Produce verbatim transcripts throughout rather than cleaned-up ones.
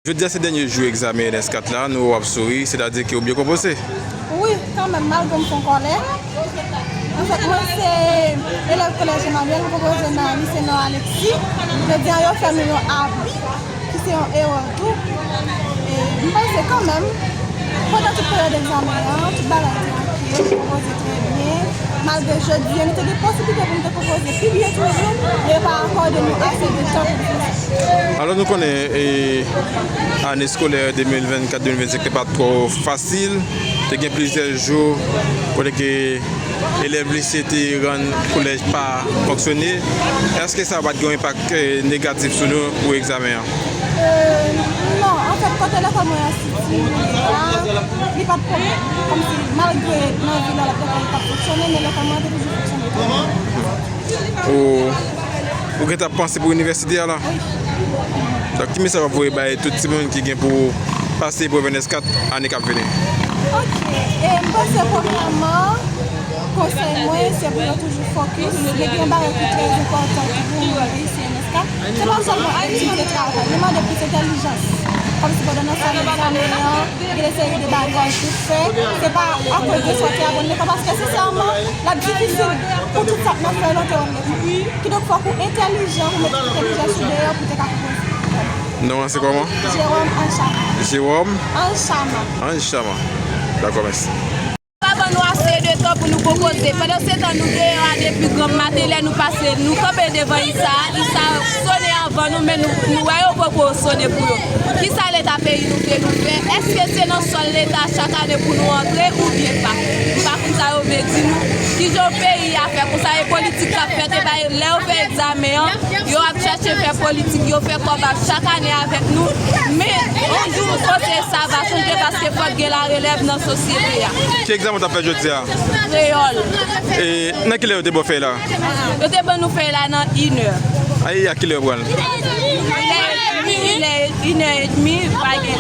Jodi a se dènye jou egzamen N S kat la, nou wè w ap souri, sètadi ke w byen konpoze. Wi, kanmenm, malgre m fè yon kòlè. Anfèt, mwen se elèv kolèj Emmanuel, m konpoze nan lise Nò Alexis. Jodi a, yo fè nou yon abi, ki se yon erè tou. E m panse kanmenm, pandan tout peryòd egzamen an, tout bagay te ok, m konpoze trè byen. Malgre jodi a, nou te gen posiblite pou nou te konpoze pi byen toujou, men yo pa akòde nou ase de tan pou nou fè sa. Alò, nou konnen, e, ane eskolè de mil vennkat de mil vennsenk te pa twò fasil. Te gen plizyè jou kote ke elèv lise te rann kolèj pa fonksyone. Èske sa pa t gen yon enpak, e, negatif sou nou pou egzamen an? E, non, anfèt, kote lekòl mwen an sitiye a, li pa t pwoblèm. Kòmsi, malgre nan vil la, lekòl pa t fonksyone, men lekòl mwen an te toujou fonksyone. Ou, ou gentan ap panse pou inivèsite a la? Wi. Donk, ki mesaj w ap voye bay tout timoun ki gen pou pase eprèv N S kat ane k ap vini? Ok. E m panse, premyèman, konsèy mwen, se pou yo toujou fokis. Men gen yon bagay ki trè enpòtan tou pou moun reyisi N S kat. Se pa sèlman etid e travay. Li mande plis entèlijans. Kòmsi pandan nan sal egzamen an, gen de seri de bagay pou fè. Se pa akoz de sa w te abandone, paske sensèman, l ap difisil pou tout sa k nan fè w te wè l. Kidonk, fòk ou entèlijan, ou met tout entèlijans ou deyò pou te ka konpoze. Non an se kòman? Jeròm Anchama. Jeròm? Anchama. Anchama. Dakò, mèsi. Pa ban nou ase de tan pou nou konpoze. Pandan se tan, nou deyò a depi granm maten, lè nou pase, nou kanpe devan isa a, isa a sone anvan nou, men nou, nou wè yo poko sone pou yo. Kisa Leta peyi nou vle nou fè? Èske se nan sòl Leta chak ane pou nou antre oubyen pa? M pa konn sa yo vle di nou. Kijan peyi a fè konsa? E politik k ap fèt, e pa lè yo fè egzamen an, yo ap chèche fè politik, yo fè kòb ap chak ane avèk nou. Men, yon jou, sosyete sa va chanje paske fòk gen larelèv nan sosyete a. Ki egzamen w t ap fè jodi a? Kreyòl. E nan kilè yo te ba w fèy la? Yo te ban nou fèy la nan inè. Ay, a kilè yo pran l? Inè, inè, inè edmi, pa gen.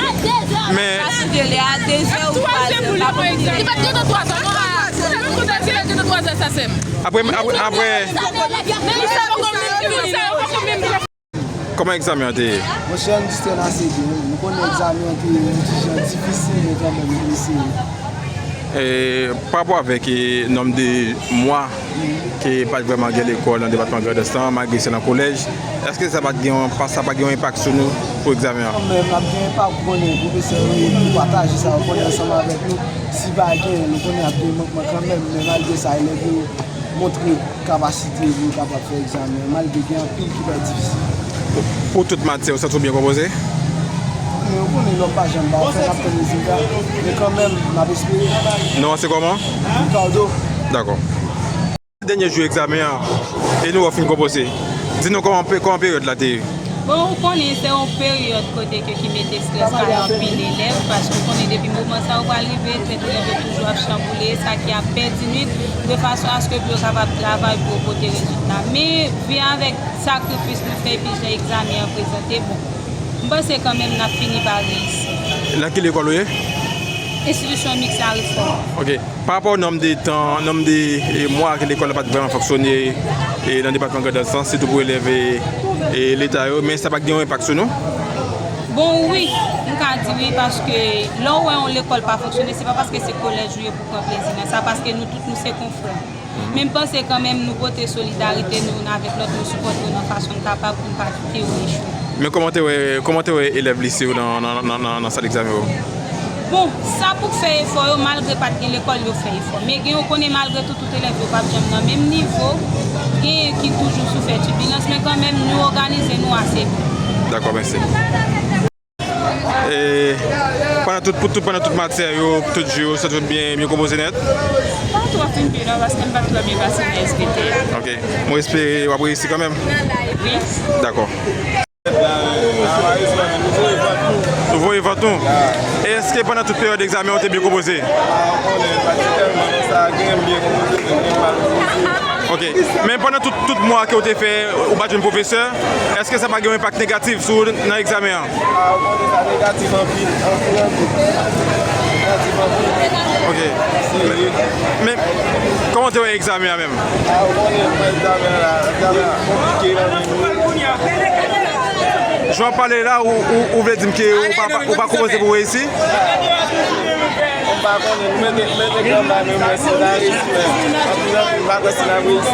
Men pa sonje lè a, dezè ou twazè, pa konn kilè. Li pa t gentan twazè, non, a, se menm kote, se menm kote twazè, sa se m. Apre, apre, apre. Kòman egzamen an te ye? Monchè, nou te ase byen, wi. Nou konnen egzamen an te yon ti jan difisil, men kanmenm, nou eseye. E, pa rapò avèk, e, nonb de mwa ke pa t vrèman gen lekòl nan depatman Grandans lan, malgre se nan kolèj, èske sa pa t gen yon, pa, sa pa gen yon enpak sou nou pou egzamen an? Kanmenm, ap gen enpak, ou konnen, pwofesè yo, yo pataje sa, ou konnen, ansanm avèk nou. Si pa gen, nou konnen ap gen mankman kanmenm, men malgre sa, elèv yo montre kapasite pou yo kapab fè egzamen an, malgre gen anpil ki pa difisil. Pou tout matyè, ou santi w byen konpoze? Men ou konnen lòm pa janm pa fè, n ap tann rezilta, men kanmenm, n ap espere. Non an se kòman? Ricardo. Dakò. Dènye jou egzamen an, e nou wè w fin konpoze. Di nou kòman pe-, kòman peryòd la te ye? Bon, ou konnen se yon peryòd kote ke ki mete estrès kay anpil elèv, paske ou konnen depi moman sa yo pral rive, tèt elèv yo toujou ap chanboule, sa ki ap pèdi nwit, de fason aske pou yo kapab travay pou yo pote rezilta. Men, vin avèk sakrifis nou fè epi jan egzamen an prezante, bon, m panse kanmenm n ap fini pa reyisi. Nan ki lekòl ou ye? Enstitisyon Miks La Réforme. Ok. Pa rapò nonb de tan, nonb de, e, mwa ke lekòl la pa t vrèman fonksyone, e, nan depatman Grandans lan, sitou pou elèv, e, e, leta yo, men sa pa t gen yon enpak sou nou? Bon, wi, m ka di wi, paske lè w wè yon lekòl pa fonksyone, se pa paske se kolèj ou ye pou w pran plezi nan sa, paske nou tout nou se konfrè. Men m panse kanmenm nou pote solidarite nou youn avèk lòt, nou sipòte yo nan fason n kapab pou n pa kite yo echwe. Men kòman w te wè, kòman w te wè elèv lise yo nan, nan, nan, nan, nan sal egzamen yo? Bon, sa pou k fè efò yo, malgre pa t gen lekòl, yo fè efò. Men gen, ou konnen, malgre tou, tout elèv yo p ap janm nan menm nivo. Genyen ki toujou soufè tibilans, men kanmenm, nou òganize nou ase byen. Dakò, mèsi. E pandan tout, pou tout, pandan tout matyè yo, tout jou yo, santi w byen, byen konpoze nèt? Pa twò fin pi non, paske m pa t twò byen pase nan S V T a. Ok. Mwen espere w ap reyisi kanmenm. Wi. Dakò. Ou voye vant nou? Èske pandan tout peryòd egzamen ou te byen konpoze? Ok. Men pandan tout, tout mwa ke w te fè, ou pa t jwenn pwofesè, èske sa pa gen yon enpak negatif sou ou nan egzamen an? Ah, ou konnen sa negatif anpil, anpil, anpil. Negatif anpil. Ok. Serye. Men, kòman w te wè egzamen an menm? Ah, ou konnen, mwen egzamen an la, egzamen an konplike nan men nou. Jan w ap pale la, ou, ou, ou vle di m ke ou pa, ou pa konpoze pou w reyisi? M pa konnen, nou mete, mete kanpay, men mwen se la jis, men anpil anpil, m pa kwè si n ap reyisi.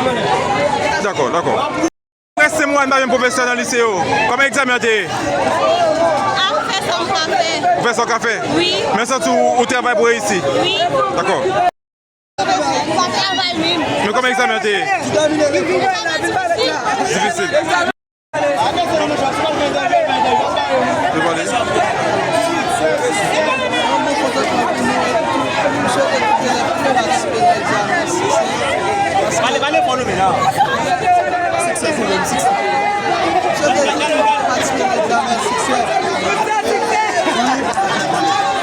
Dakò, dakò. Prèske senk mwa, n pa jwenn pwofesè nan lise yo. Kòman egzamen an te ye? A, m fè sa m ka fè. Ou fè sa w ka fè? Wi. Men santi w, ou travay pou reyisi? Wi. Dakò. Sa travay menm. Men kòman egzamen an te ye? Difisil.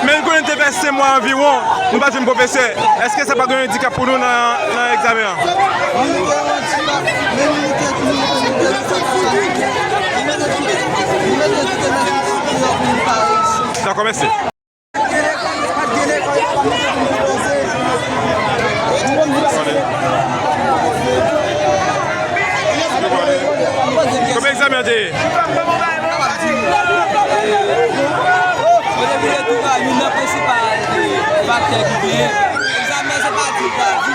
Men n konnen te fè senk mwa anviwon, nou pa jwenn pwofesè. Èske sa pa gen yon andikap pou nou nan, nan egzamen an? Dakò, mèsi. Kòman egzamen an te ye? Yo te vin tou ka youn nan prensipal faktè ki genyen. Egzamen se pa di w ka di.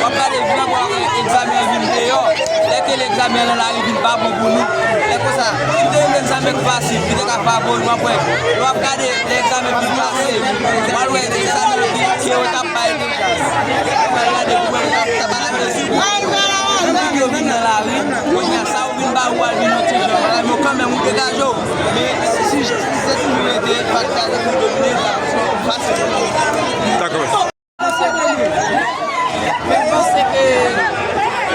W ap gade vin ankò egzamen an vin deyò. Lè ke egzamen an nan lari vin pa bon pou nou. Lè konsa, si w te renmen egzamen ki fasil, ki te ka favori w, w ap wè. Lè w ap gade lè egzamen vin pase, w al wè egzamen ki, ki yo t ap bay deja. W al gade pou wè yo t ap, t ap al akoz. Anpil yo vin nan lari, kounye a sa ou vin ba ou al vin yon ti jan. Bagay yo kanmenm ou degaje w. Men si, si se toujou rete, faktè a te toujou domine, fasil. Dakò. Men m panse ke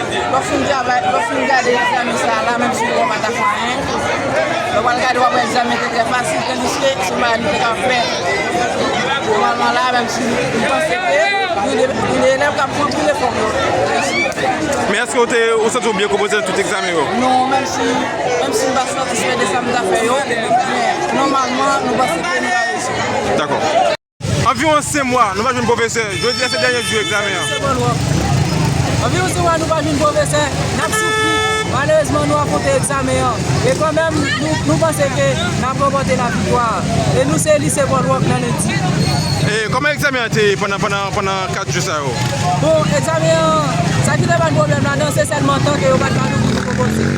lè w fin travay, lè w fin gade egzamen sa a la, menm si w wè w pa ta fè anyen, lè w pral gade w ap wè egzamen te trè fasil, tandiske se yon bagay nou te ka fè nòmalman la, menm si m panse ke gen de, gen de elèv k ap fè anpil efò pou yo reyisi. Men èske w te, ou santi w byen konpoze nan tout egzamen yo? Non, menm si, menm si m pa satisfè de sa m ta fè yo, men nòmalman, nou panse ke nou ka reyisi. Dakò. Anviwon senk mwa, nou pa jwenn pwofesè. Jodi a se dènye jou egzamen an. Anviwon senk mwa, nou pa jwenn pwofesè. N ap soufri. Malerezman, nou afwonte egzamen an. E kanmenm, nou, nou panse ke n ap ranpòte laviktwa. E nou se lise Boardwalk nan lendi. E kòman egzamen an te ye pandan, pandan, pandan kat jou sa yo? Bon, egzamen an, sa ki te ban pwoblèm ladan, se sèlman tan ke yo pa t ba nou pou nou konpoze.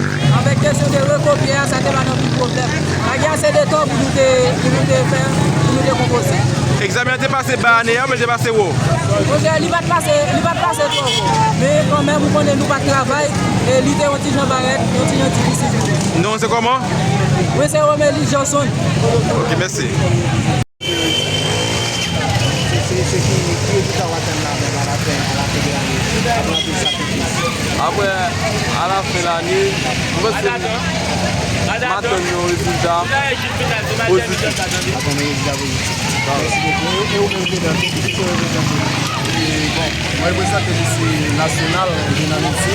Avèk kesyon de rekopye a, sa te ba nou anpil pwoblèm. Pa gen ase de tan pou nou te, pou nou te fè, pou nou te konpoze. Egzamen an te pase ba ane a, oubyen te pase wo? Monchè, li pa t pase, li pa t pase twò wo. Men kanmenm, ou konnen nou pa t travay, e li te yon ti jan barèt, yon ti jan difisil. Non, se kòman? Mwen se Romelis Johnson. Ok, mèsi. Se, se, se ki, ki rezilta w atann la menm alafen, alafen de lane? Apre anpil sakrifis. Apre, alafen lane, mwen panse m atann yon rezilta pozitif. Atann yon rezilta pozitif. Mèsi bokou. E, e ou menm, Fedor, ki, ki, ki w reprezante? E, bon, mwen reprezante lise nasyonal, Jovenel Moïse.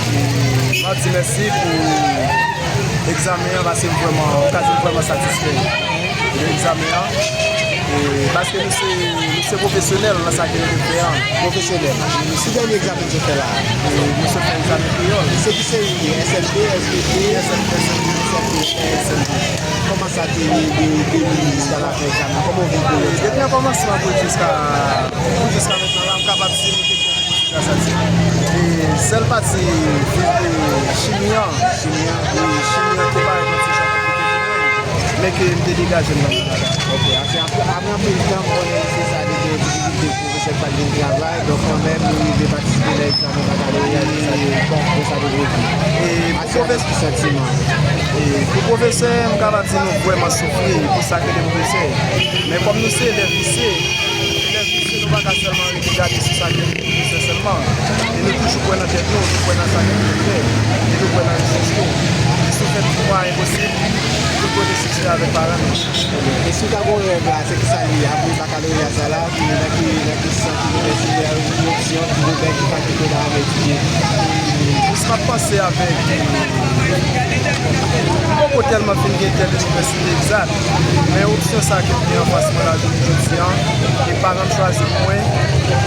E, mwen di mèsi pou egzamen an, paske m vrèman, m ka di m vrèman satisfè de egzamen an. E, paske nou se, nou se pwofesyonèl nan sa ke nou te fè an. Pwofesyonèl. Nou se dènye egzamen nou fè la. E, nou se fè egzamen kreyòl. Se ki seri li? S M P, S V T? S M P, S M P, S M P, S M P. Kòman sa te ye de, de li jiska lafen egzamen? Kòman w viv de egzamen? Depi nan kòmansman pou jiska, pou jiska mentnan la, m kapab di nou te byen pou jiska sa ti. E sèl pati, e, chimi an. Chimi an? Wi, chimi an te parèt yon ti jan konplike pou mwen, men ke m te degaje m nan bagay la. Ok, apre, apre, apre anpil tan, m konnen se sa, li gen difikilte pou pwofesè k pa t vin travay, donk kanmenm, nou rive patisipe nan egzamen bakaloreya, se sa te, bon, bon, sa te pwodui. E pou pwofesè, ki santiman? E pou pwofesè, m kapab di nou vrèman soufri pou sa ke de pwofesè. Men kòm nou se elèv lise, elèv lise, nou pa ka sèlman rete gade sou sa ke nou pwofesè sèlman. E nou toujou kwè nan tèt nou, nou kwè nan sa ke nou vle fè, e nou kwè nan resous nou. E sou fèt pou mwen, enposib, nou pote siksè avèk paran nou. E si w ta gon rèv la, se ki sa l ye? Apre bakaloreya sa la, ki, nan ki, nan ki sant inivèsitè, ki opsyon, ki domèn, ki fakilte w ta renmen etidye? Jis m ap panse avèk, m poko tèlman fin gen tèl inivèsite egzat, men opsyon sa ke m gen anfas mwen la jounen jodi an, e paran m chwazi pou mwen,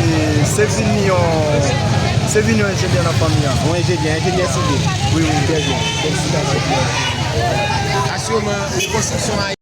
e se vin yon, se vin yon enjenyè nan fanmi an. Yon enjenyè, enjenyè sivil. Wi, wi. Trè byen. Felisitasyon. moman rekonstriksyon a